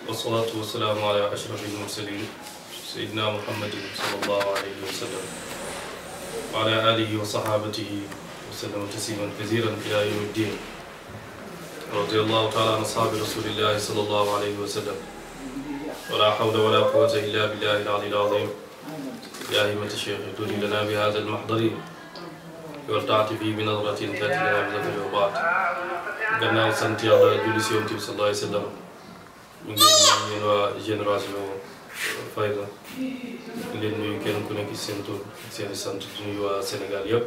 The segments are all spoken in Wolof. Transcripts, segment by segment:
والصلاة والسلام على أشرف المرسلين سيدنا محمد صلى الله عليه وسلم وعلى آله وصحابته وسلم تسليما كثيرا إلى يوم الدين. رضي الله تعالى عن أصحاب رسول الله صلى الله عليه وسلم ولا حول ولا قوة إلا بالله العلي العظيم. يا همة الشيخ اهدني لنا بهذا المحضر والتعطفي بنظرة تأتي لنا بذكر وبعد. gannaaw sant yàlla julli si Yonent bi sallallahu alayhi wa sallam ñu ngi leen waa génération Fayda di leen nuyu kenn ku nekk seen tur seen sant di nuyu waa Sénégal yëpp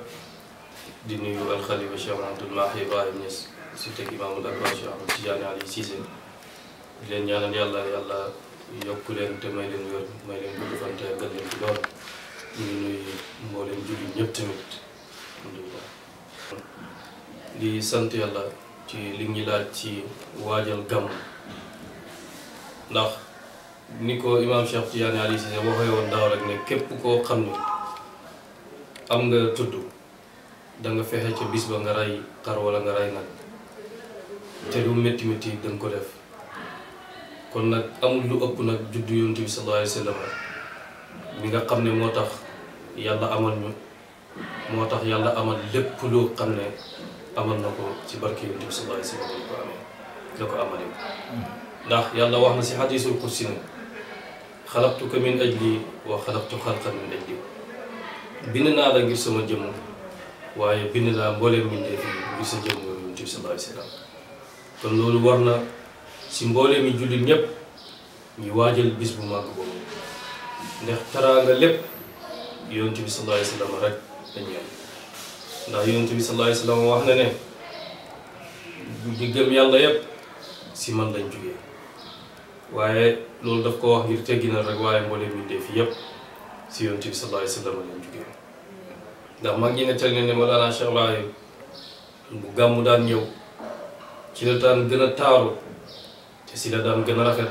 di nuyu alxalifa Cheikh Abdoul Mahi Ibrahim Niass si teg imaamul akbar Cheikh Ahmed Tidiane Ali Cissé di leen ñaanal yàlla yokku leen te may leen wér may leen gudd fan te gën leen ci lool ñu ngi nuyu mbooleem julli ñëpp tamit alhamdulillah di sant yàlla ci li ñu laaj ci waajal gàmmu ndax ni ko imaam Cheikh Tidiane Ali Cissé waxee woon daaw rek ne képp koo xam ne am nga tudd da nga fexe ca bis ba nga rey xar wala nga rey nag te lu métti métti da nga ko def kon nag amul lu ëpp nag juddu Yonent bi sallallahu alayhi wa sallam mi nga xam ne moo tax yàlla amal ñu moo tax yàlla amal lépp loo xam ne amal na ko ci barke Yonent bi sallallahu alayhi wa sallam ko amee la ko amalee ndax yàlla wax na si hadiisul qudsi ne xalaqtuka min ajli wa xalaqtu xalqan min ajli bind naa la ngir sama jëmm waaye bind naa mbooleem mbindeef yi ngir sa jëmm Yonent bi sallallahu alayhi wa sallam kon loolu war na si mbooleem yi jullit ñëpp ñu waajal bis bu màgg boobu ndax taraanga lépp Yonent bi sallallahu alayhi wa sallam rek dañu yem ndax Yonent bi sallallahu alayhi wa sallam wax na ne ñu gëm yàlla yëpp si man lañ jógee waaye loolu daf ko wax ngir tegginal rek waaye mbooleem mbindeef yi yëpp si Yonent bi sallallahu alayhi wa sallam lañ jógee ndax mag ñi ne teg ne Mawlana Cheikh Ibrahim bu gàmmu daan ñëw ci la daan gën a taaru te si la daan gën a rafet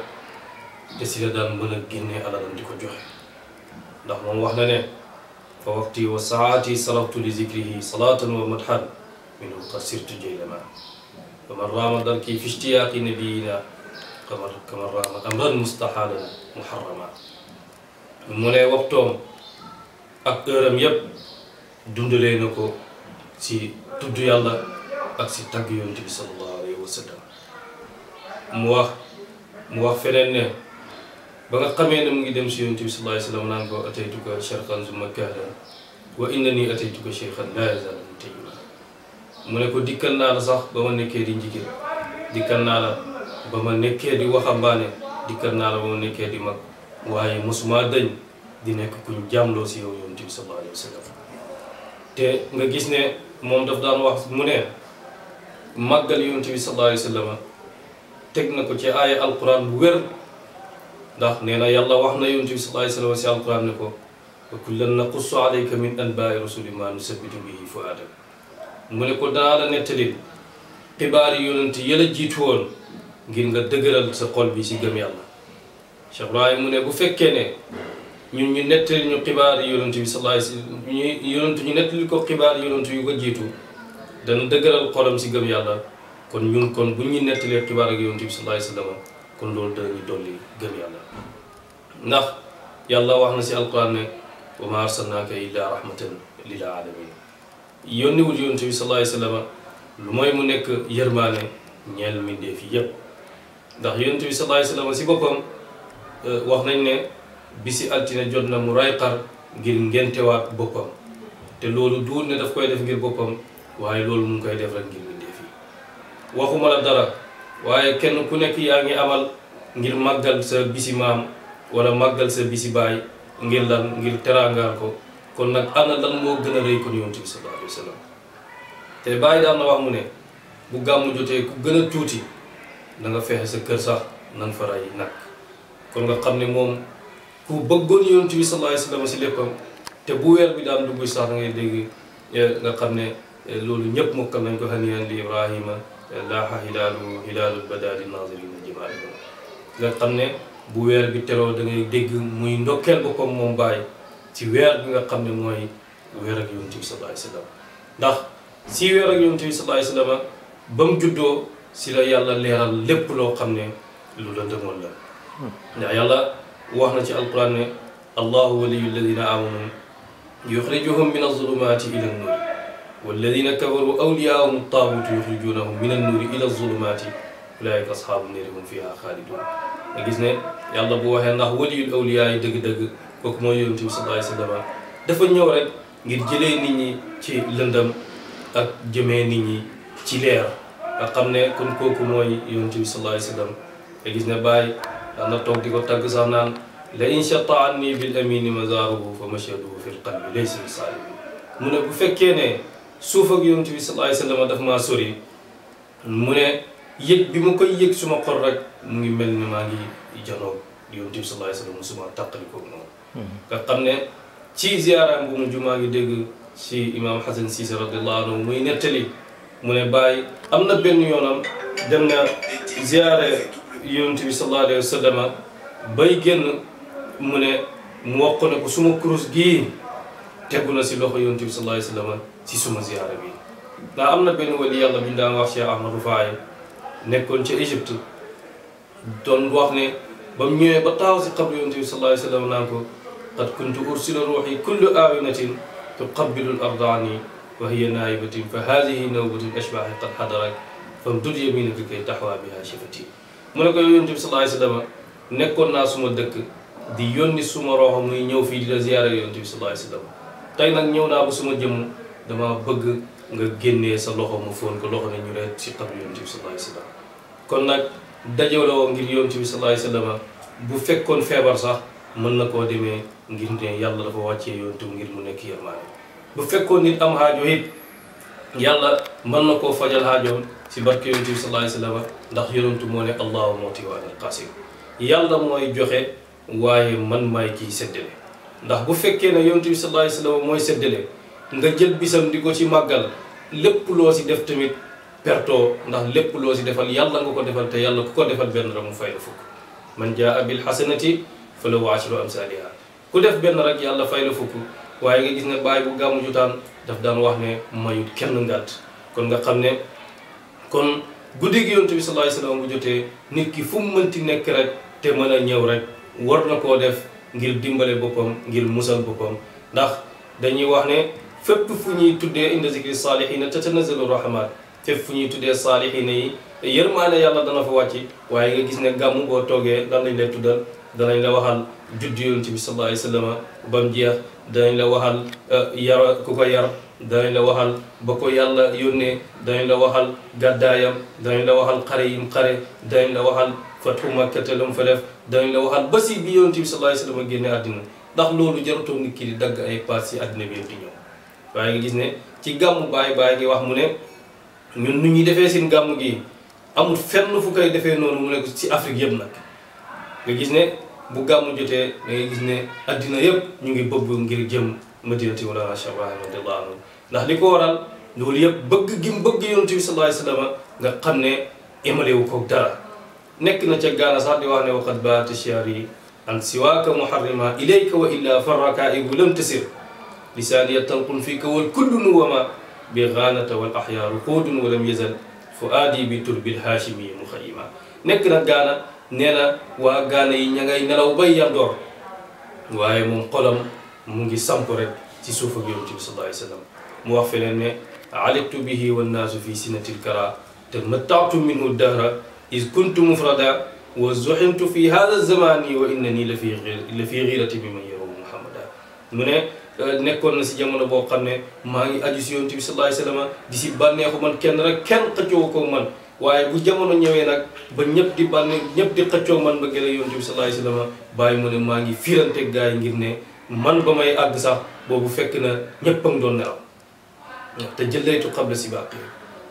te si la daan mën a génnee alalam di ko joxe ndax moom wax na ne fa waqti wa saati saraftu li zikrihi salatan wa madhan minhu qad sirtu jaylama wa man raama darki fi ishtiyaaqi nabiyina kama raama amran mustahalan muharrama mu ne waxtoom ak heuram yépp dundalee na ko si tudd yàlla ak si tagg Yonent bi sallallahu alayhi wa sallam mu wax feneen ne ba nga xamee ne mu ngi dem si Yonent bi sallallahu alayhi wa sallam naan ko ataytuka sharqan zumma kahlan wa innani ataytuka shaykhan la yazalu mutayyiban mu ne ko dikkal naa la sax ba ma nekkee di njigéen dikkal naa la ba ma nekkee di waxambaane dikkal naa la ba ma nekkee di mag waaye mosuma dañ di nekk kuñ jaamloo si yow Yonent bi sallallahu alayhi wa sallam te nga gis ne moom daf daan wax mu ne màggal Yonent bi sallallahu alayhi wa sallam teg na ko ci aaya alquran bu wér ndax nee na yàlla wax na Yonent bi sallallahu alayhi wa sallam si alquran ne ko wa kullan naqussu alayka min anbaa'i rusuli ma nusabbitu bihi fu'aadak mu ne ko danaa la nettali xibaari yonent yëla jiitu woon ngir nga dëgëral sa xol bi si gëm yàlla Cheikh Ibrahim mu ne bu fekkee ne ñun ñu nettali ñu xibaari yonent bi sallallahu alayhi wa sallam ñu nettali ko xibaari yonent yu ko jiitu dana dëgëral xolam si gëm yàlla kon ñun kon bu ñu nettalee xibaar ak Yonent bi sallallahu alayhi wa sallam kon loolu danañu dolli gëm yàlla ndax yàlla wax na si alquran ne wa ma arsalnaaka illa rahmatan lil alamin yónniwul Yonent bi sallallahu alayhi wa sallam lu mooy mu nekk yërmaane ñeel mbindeef yi yépp ndax Yonent bi sallallahu alayhi wa sallam si boppam wax nañ ne bisi altine jot na mu ray xar ngir ngentewaat boppam te loolu duul ne daf koy def ngir boppam waaye loolu mu ngi koy def rek ngir mbindeef yi waxuma la dara waaye kenn ku nekk yaa ngi amal ngir màggal sa bisi maam wala màggal sa bisi baay ngir lan ngir teraangaal ko kon nag ana lan moo gën a rëy kon Yonent bi sallallahu alayhi wa sallam te bàyyi daan na wax mu ne bu gàmmu jotee ku gën a tuuti na nga fexe sa kër sax nan fa rey nag. kon nga xam ne moom ku bëggoon yonent bi sallallahu alayhi wa sallam si léppam te bu weer bi daan dugg sax da ngay dégg nga xam ne loolu ñëpp mokkal nañ ko haniyan li Ibrahima laaha hilaalul badaadi naazirina jimaal nga xam ne bu weer bi teroo da ngay dégg muy ndokkeel boppam moom Baye ci weer bi nga xam ne mooy weer ak yonent bi sallallahu alayhi wa sallam ndax si weer ak yonent bi sallallahu alayhi wa sallam ba mu juddoo si la yàlla leeral lépp loo xam ne lu la demoon la ndax yàlla wax na ci alquran ne allahu waliyu alladina amanu yuxrijuhum min azulumaati ila nnuuri walladina kafaru awliyaahum taaguutu yuxrijunahum min annuuri ila azulumaati ulaika ashaabu nnaari hum fiha xaalidun nga gis ne yàlla bu waxee ndax waliyul awliyaa yi dëgg-dëgg kooku mooy yonent bi sallallahu alayhi wa sallam dafa ñëw rek ngir jëlee nit ñi ci lëndëm ak jëmee nit ñi ci leer nga xam ne kon kooku mooy yonent bi sallallahu alayhi wa sallam nga gis ne Baye daan na toog di ko tagg sax naan la in shata anni bil amini mazaaruhu fa mashaduhu fi lqalbi laysa bi saalibi mu ne bu fekkee ne suuf ak yonent bi sallallahu alayhi wa sallam daf maa sori mu ne yëg bi ma koy yëg suma xol rek mu ngi mel ni maa ngi janoog yonent bi sallallahu alayhi wa sallam suma tàqalikoo noonu nga xam ne ci ziyaaraam bu mujj maa ngi dégg si Imam Assane Cissé radiallahu anhu muy nettali mu ne Baye am na benn yoonam dem na ziyaare yonent bi sallallahu alayhi wa sallam bay génn mu ne mu wax ko ne ko suma kurus gii tegu na si loxo yonent bi sallallahu alayhi wa sallam si suma ziyaara bi ndax am na benn wali yàlla bi ñu daan wax Cheikh Ahmed nekkoon ca Égypte doon wax ne ba mu ñëwee ba taxaw si xabru yonent bi sallallahu alayhi wa sallam naan ko qad kuntu ursila ruuxi kullu aawinatin tuqabbilu al-arda anni wa hiya naa'ibatun fa haadihi nawbatun ashbaahi qad hadarak famdud yaminaka kay taxwa biha shafati mu ne ko yonent bi sallallahu alayhi wa sallam nekkoon naa suma dëkk di yónni suma roxo muy ñëw fii di la ziyaara yonent bi sallallahu alayhi wa sallam tey nag ñëw naa ba suma jëmm dama bëgg nga génnee sa loxo ma foon ko loxo ne ñu reet si xabru yonent bi sallallahu alayhi wa sallam kon nag dajaloo ngir yonent bi sallallahu alayhi wa sallam bu fekkoon feebar sax mën na koo demee ngir ne yàlla dafa wàccee yonent ngir mu nekk yërmaane bu fekkoon nit am haajo it yàlla mën na koo fajal haajoom si barke yonent bi sallallahu alayhi wa sallam ndax yonent moo ne allahu mu'ti wa ana al-qaasim yàlla mooy joxe waaye man maay kiy seddale ndax bu fekkee ne yonent bi sallallahu alayhi wa sallam mooy seddale nga jël bisam di ko ci màggal lépp loo si def tamit perto ndax lépp loo si defal yàlla nga ko defal te yàlla ku ko defal benn rek mu fay la fukk man jaa bil hasanati falahu ashru amsaliha ku def benn rek yàlla fay la fukk waaye nga gis ne Baye bu gàmmu jutaan daf daan wax ne mayut kenn ngàtt kon nga xam ne kon guddi gi yonent bi sallallahu alayhi wa sallam bu jotee nit ki fu mu mënti nekk rek te mën a ñëw rek war na koo def ngir dimbale boppam ngir musal boppam ndax dañuy wax ne fépp fu ñuy tuddee inda zikri saalihiina tatanazzalu rahmat fépp fu ñuy tuddee saalihiina yi yërmaane yàlla dana fa wàcc waaye nga gis ne gàmmu boo toogee lan lañ lay tuddal danañ la waxal juddu yonent bi sallallahu alayhi wa sallam ba mu jeex danañ la waxal yar ku ko yar danañ la waxal ba ko yàlla yónnee danañ la waxal gàddaayam danañ la waxal xare yim xare danañ la waxal fathu Makka te lam fa def danañ la waxal ba si bi yonent bi sallallahu alayhi wa sallam génne àddina ndax loolu jaratoon nit ki di dagg ay paas si àddina bi yëpp di ñëw waaye nga gis ne ci gàmmu Baye ngi wax mu ne ñun nu ñuy defee seen gàmmu gi amul fenn fu koy defee noonu mu ne si Afrique yëpp nag nga gis ne bu gàmmu jotee da ngay gis ne addina yëpp ñu ngi bëgg ngir jëm madinati wala Cheikh radiyallahu anhu ndax li ko waral loolu yëpp bëgg gi mu bëgg yonent bi sallallahu alayhi wa sallam nga xam ne émalewu ko dara nekk na ca gaana sax di wax ne waqad baata shi'ri an siwaaka muharrima ilayka wa illa farrakaibu lam tasir lisaaniya talqun fika wal kullu nuwama bi ghaanata wal ahyaaru quudun wa lam yazal fuaadi bi turbil haashimi muxayima nekk na gaana nee na waa gaana yi ña ngay nelaw bay yandoor waaye moom xolam mu ngi samp rek ci suuf ak yonent bi sallallahu alayhi wa sallam mu wax feneen ne aliktu bihi wannaasu fi sinatil kara tamatta'tu minhu dahra is kuntu mufrada wa zuhimtu fi hada zamani wa innani la fi ghirati bi man yarum muhammada mu ne nekkoon na si jamono boo xam ne maa ngi aju si yonent bi sallallahu alayhi wa sallam di si bànneexu man kenn rek kenn xëccoo ko man waaye bu jamono ñëwee nag ba ñëpp di bànneex ñëpp di xëccoo man ba gële yonent bi sallallahu alayhi wa sallam bàyyi mu ne maa ngi firante gaa yi ngir ne man ba may àgg sax boobu fekk na ñëpp a ngi doon nelaw te jëllaytu qabla sibaaqi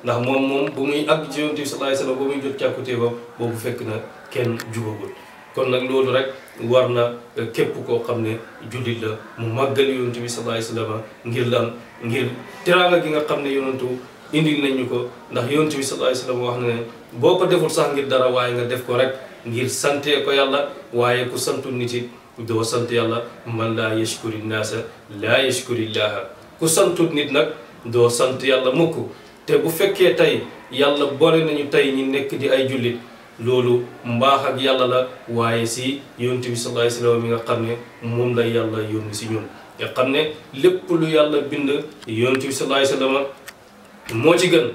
ndax moom bu muy àgg ci yonent bi sallallahu alayhi wasallam ba muy jot càkkutéefam boobu fekk na kenn jugagul kon nag loolu rek war na képp koo xam ne jullit la mu màggal yonent bi sallallahu alayhi wasallam ngir lan ngir teraanga gi nga xam ne yonentu indil nañ ñu ko ndax yonent bi sallallahu alayhi wasallam wax na ne boo ko deful sax ngir dara waaye nga def ko rek ngir sante ko yàlla waaye ku santul nit it doo sant yàlla man laa yashkuri naasa laa yashkurillaha ku santut nit nag doo sant yàlla mukk te bu fekkee tey yàlla boole nañu tey ñi nekk di ay jullit loolu mbaax ak yàlla la waaye si yonent bi sallallahu alayhi wasallam mi nga xam ne moom la yàlla yónni si ñun nga xam ne lépp lu yàlla bind yonent bi sallallahu alayhi wasallam moo ci gën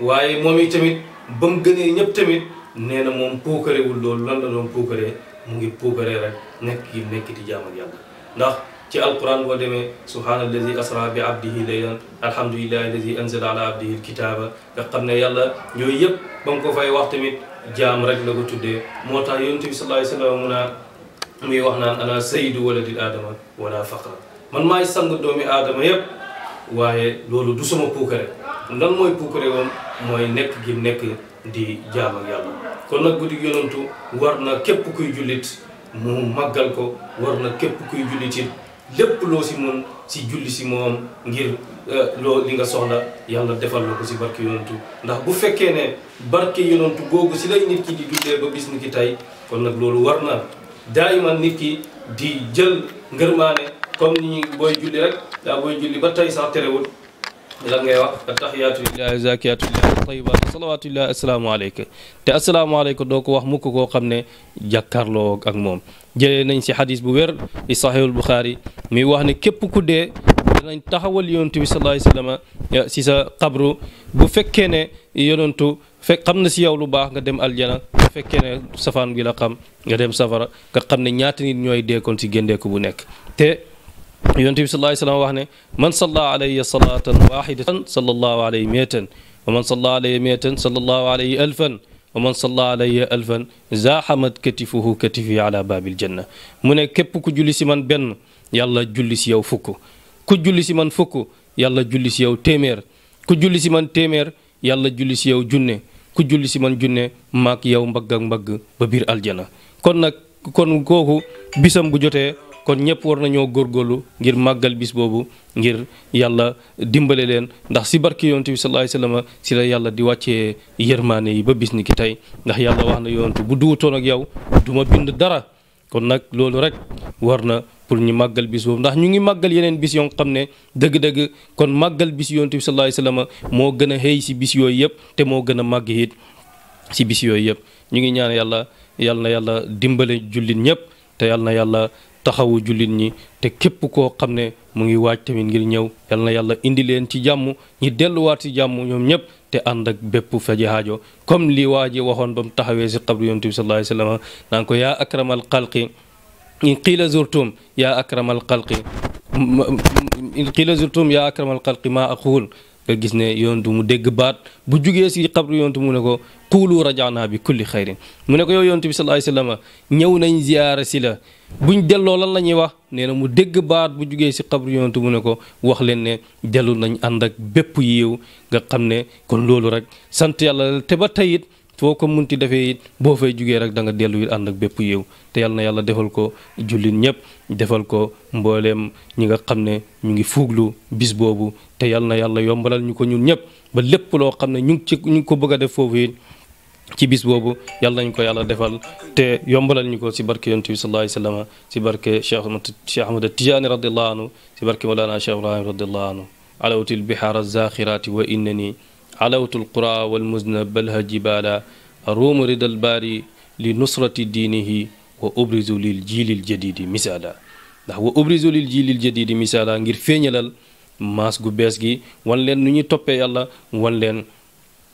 waaye moom i tamit ba mu gënee ñëpp tamit nee na moom puukarewul loolu lan la doon puukaree mu ngi puukaree rek nekk di jaam ak yàlla ndax ci alquran boo demee subhaana allazi asra bi abdihi laylan alhamdulillahi allazi anzala ala abdihi alkitaaba nga xam ne yàlla yooyu yëpp ba mu ko fay wax tamit jaam rek la ko tuddee moo tax yonent bi sallallahu alayhi wasallam muy wax naan ana sayyidu waladil aadama wala faqra man maay sang doomi aadama yëpp waaye loolu du sama puukare lan mooy puukare woon mooy nekk gi nekk di jaam ak yàlla kon nag guddi yonentu war na képp kuy jullit mu màggal ko war na képp kuy jullit it lépp loo si mun si julli si moom ngir loo li nga soxla yàlla defal la ko si barke yonentu ndax bu fekkee ne barke yonentu googu si lay nit ki di dundee ba bis ni ki tey kon nag loolu war na daayiman nit ki di jël ngërmaane comme ni booy julli rek daa booy julli ba tey sax terewul lan ngay wax attahiyaatu lillahi zakiyatu lillahi tayyibatu salawatu lillahi assalaamu alayka te assalaamu alayka doo ko wax mukk koo xam ne jàkkaarloo ak moom jëlee nañ si xadis bu wér di sahihul Bukhari muy wax ne képp ku dee danañ taxawal yonent bi sallallahu alayhi wasallam si sa xabru bu fekkee ne yonentu xam na si yow lu baax nga dem aljana bu fekkee ne safaan bi la xam nga dem safara nga xam ne ñaata nit ñooy deekoon si géndeeku bu nekk te yonent bi sallallahu alayhi wasallam wax ne man salla alayya salatan wahidatan sallallahu alayhi mi'atan wa man salla alayhi mi'atan sallallahu alayhi alfan wa man salla alayhi alfan zahamat katifuhu katifi ala babil janna mu ne képp ku julli si man benn yàlla julli si yow fukk ku julli si man fukk yàlla julli si yow téeméer ku julli si man téeméer yàlla julli si yow junne ku julli si man junne maak yow mbagg ak mbagg ba biir aljana kon kooku bisam bu jotee kon ñëpp war nañoo góorgóorlu ngir màggal bis boobu ngir yàlla dimbale leen ndax si barki yonent bi sallallahu alayhi wasallam si la yàlla di wàccee yërmaane yi ba bis ni ki tey ndax yàlla wax na yonent bu duwutoon ak yow du ma bind dara kon nag loolu rek war na pour ñu màggal bis boobu ndax ñu ngi màggal yeneen bis yoo xam ne dëgg-dëgg kon màggal bis yonent bi sallallahu alayhi wasallam moo gën a xëy si bis yooyu yëpp te moo gën a màgg it si bis yooyu yëpp ñu ngi ñaan yàlla na yàlla dimbale jullit ñëpp te yàlla na yàlla taxawu jullit ñi te képp koo xam ne mu ngi waaj tamit ngir ñëw yal na yàlla indi leen ci jàmm ñi delluwaat ci jàmm ñoom ñëpp te ànd ak bépp faji haajo comme li waa ji waxoon ba mu taxawee si xabru yonent bi sallallahu alayhi wasallam naan ko yaa akramal xalqi in qiila zurtum yaa akramal xalqi maa aqul nga gis ne yonent mu dégg baat bu jugee si xabru yonent mu ne ko quulu rajaana bi kulli xayrin mu ne ko yow yonent bi sallallahu alayhi wasallam ñëw nañ ziyaara si la buñ delloo lan la ñuy wax nee na mu dégg baat bu jugee si xabru yonent mu ne ko wax leen ne dellu nañ ànd ak bépp yiw nga xam ne kon loolu rek sant yàlla te ba tey it foo ko munti defee it boo fay jugee rek da nga dellu it ànd ak bépp yiw te yàlla na yàlla defal ko jullit ñëpp defal ko mbooleem ñi nga xam ne ñu ngi fuuglu bis boobu te yàlla na yàlla yombalal ñu ko ñun ñëpp ba lépp loo xam ne ñu ngi ko bëgg a def foofu it ci bis boobu yàlla nañ ko yàlla defal te yombalal ñu ko si barke yonent bi sallallahu alayhi wasallam si barke Cheikh Ahmed Tidiane radiallahu anhu si barke Mawlana Cheikh Ibrahim radiallahu anhu alawtu lbihar alzakhirati wa innani alawtu alqura walmuzna balha jibala arumu rida albari li nusrati diinihi wa ubrizu lil jiilil jadidi misala ndax wa ubrizu lil jiilil jadidi misala ngir feeñalal maas gu bees gi wan leen nu ñuy toppee yàlla wan leen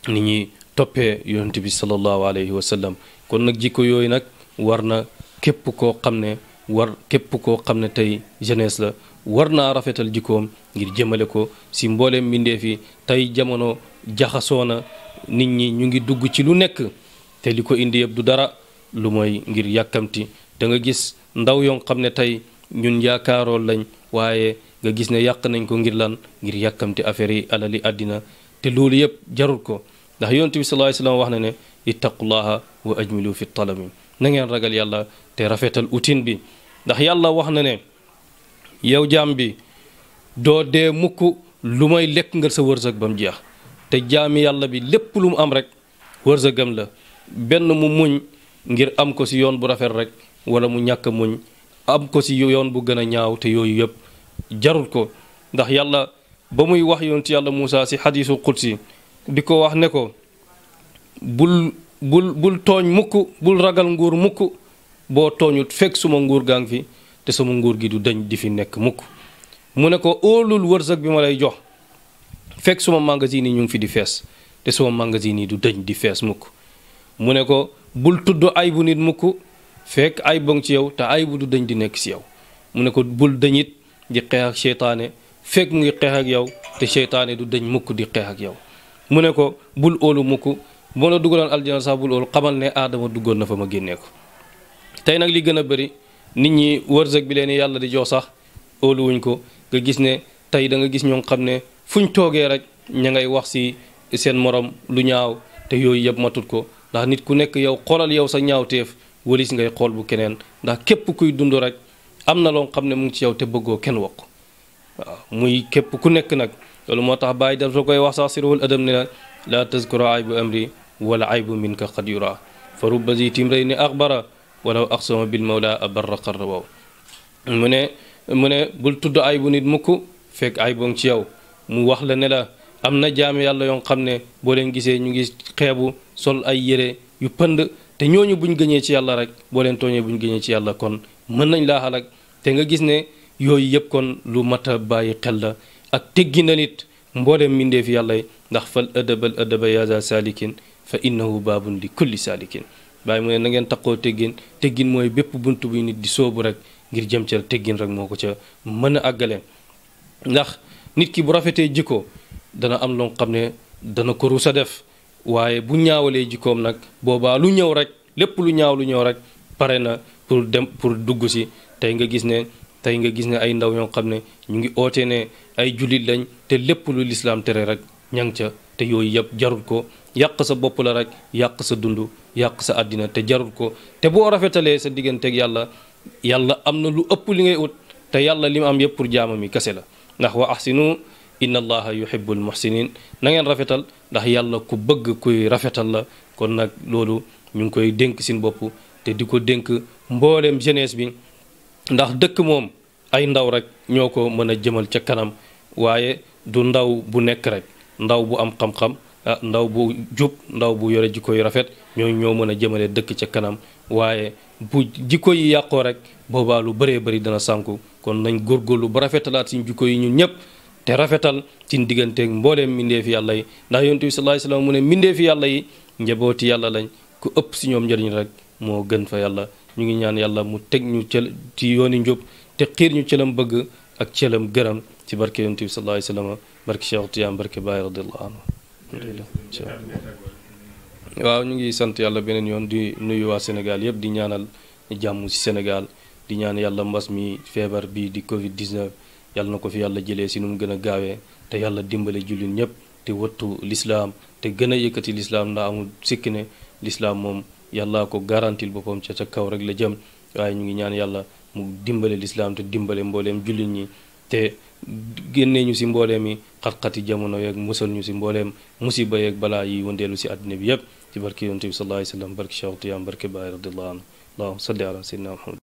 ni ñuy toppee yonent bi sallallahu alayhi wa sallam kon nag jikko yooyu nag war na képp koo xam ne tey jeunesse la war naa rafetal jikkoom ngir jëmale ko si mbooleem mbindeef yi tey jamono jaxasoona nit ñi ñu ngi dugg ci lu nekk te li ko indi yëpp du dara lu mooy ngir yàkkamti da nga gis ndaw yoo xam ne tey ñun yaakaaroon lañ waaye nga gis ne yàq nañ ko ngir lan ngir yàkkamti affaire yi alali àddina te te loolu yëpp jarul ko ndax yonent bi sallallahu alayhi wasallam wax na ne ittaqullaha wa ajmilu fi talabi na ngeen ragal yàlla te rafetal utin bi ndax yàlla wax na ne yow jaam bi doo dee mukk lu may lekk nga sa wërsëg ba mu jeex te jaami yàlla bi lépp lu mu am rek wërsëgam la benn mu muñ ngir am ko ci yoon bu rafet rek wala mu ñàkk muñ am ko ci yoon bu gën a ñaaw te yooyu yëpp jarul ko ndax yàlla ba muy wax yonent yàlla Muusa ci xadiisu qudsi di ko wax ne ko bul tooñ mukk bul ragal nguur mukk boo tooñut fekk suma nguur gaa ngi fi te sama nguur gi du dañ di fi nekk mukk mu ne ko óolul wërsëg bi ma lay jox fekk suma magasin yi ñu ngi fi di fees te suma magasin yi du dañ di fees mukk mu ne ko bul tudd ay bu nit mukk fekk ay bong ci yow te ay bu du dañ di nekk ci yow mu ne ko bul dañit di xeex ak seytaane fekk mu ngi xeex ak yow te seytaane du dañ mukk di xeex ak yow mu ne ko bul óolu mukk boo la dugaloon aljana sax bul óolu xamal ne aadama duggoon na fa ma génnee ko tey nag li gën a bëri nit ñi wërsëg bi leen yàlla di jox sax óoluwuñ ko nga gis ne tey da nga gis ñoo xam ne fuñ toogee rek ña ngay wax ci seen morom lu ñaaw te yooyu yëpp matut ko ndax nit ku nekk yow xoolal yow sa ñaawteef walis ngay xool bu keneen ndax képp kuy dund rek am na loo xam ne mu ngi ci yow te bëggoo kenn wax waaw muy képp ku nekk nag loolu moo tax bàyyi daf soo koy wax sax sirul adam ne la tazkuru aybu amri wala aybu minka qad yura fa rubba zi timrayni axbara walaw aqsama bil mawla abarra qarra wow mu ne bul tudd ay bu nit mukk fekk ay boo ngi ci yow mu wax la ne la am na jaam yàlla yoo xam ne boo leen gisee ñu ngi xeebu sol ay yére yu pënd te ñooñu buñ gëñee ci yàlla rek boo leen tooñee buñ gëñee ci yàlla kon mën nañ laa xalak te nga gis ne yooyu yëpp kon lu mat a bàyyi xel la ak teggi na nit mboolem mbindeef yàlla yi ndax fal adaba yaza salikin fa innahu baabun li kulli salikin bàyyi mu ne na ngeen taqoo teggin mooy bépp bunt bu nit di soobu rek ngir jëm ca teggin rek moo ko ca mën a àggale ndax nit ki bu rafetee jikko dana am loo xam ne dana ko rusa def waaye bu ñaawalee jikkoom nag boobaa lu ñëw rek lépp lu ñëw rek pare na pour dugg si tey nga gis ne ay ndaw ñoo xam ne ñu ngi oote ne ay jullit lañ te lépp lu lislaam tere rek ña ngi ca te yooyu yëpp jarul ko yàq sa bopp la rek yàq sa dund yàq sa àddina te jarul ko te boo rafetalee sa digganteeg yàlla am na lu ëpp li ngay ut te yàlla li mu am yëpp pour jaamam yi kese la ndax wa ahsinu inna allaha yuhibbul muhsinin na ngeen rafetal ndax yàlla ku bëgg kuy rafetal la kon nag loolu ñu ngi koy dénk sin bopp te di ko dénk mbooleem jeunesse bi ndax dëkk moom ay ndaw rek ñoo ko mën a jëmal ca kanam waaye du ndaw bu nekk rek ndaw bu am xam-xam ndaw bu jub ndaw bu yore jikko yu rafet ñoo mën a jëmale dëkk ca kanam waaye bu jikko yi yàqoo rek boobaa lu bëree bëri dana sànku kon nañ góorgóorlu ba rafetalaat suñ jikko yi ñun ñëpp te rafetal ci digganteeg mbooleem mbindeefi yàlla yi ndax yonent bi sallallahu alayhi wasallam mu ne mbindeefi yàlla yi njabooti yàlla lañ ku ëpp si ñoom njëriñ rek moo gën fa yàlla ñu ngi ñaan yàlla mu teg ñu ci yooni njub te xiir ñu cëlam bëgg ak cëlam gërëm ci barke yonent bi sallallahu alayhi wasallam barke Cheikh Tiyaan barke Baye radiyallahu anhu waaw ñu ngi sant yàlla beneen yoon di nuyu waa Sénégal yëpp di ñaanal jàmm ci Sénégal di ñaan yàlla mbas mi feebar bi di Covid 19 yàlla na ko fi yàlla jëlee si nu mu gën a gaawee te yàlla dimbale jullit ñëpp te wattu lislaam te gën a yëkkati lislaam ndax amul sikki ne lislaam moom yàlla ko garantil boppam ca kaw rek la jëm waaye ñu ngi ñaan yàlla mu dimbale lislaam te dimbale mbooleem jullit ñi te génnee ñu si mbooleem yi xat-xati jamono yeeg musal ñu si mbooleem musiba yeeg balaa yi wëndeelu si àddina bi yëpp ci barke yonent bi sallallahu alayhi wasallam barke Cheikh Tiyaan barke Baye radiyallahu anhu allahumma salli ala sayyidina Muhammad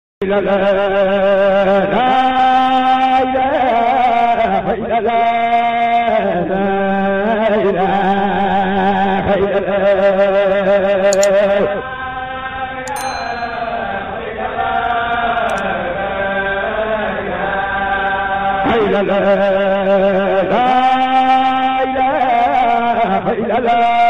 la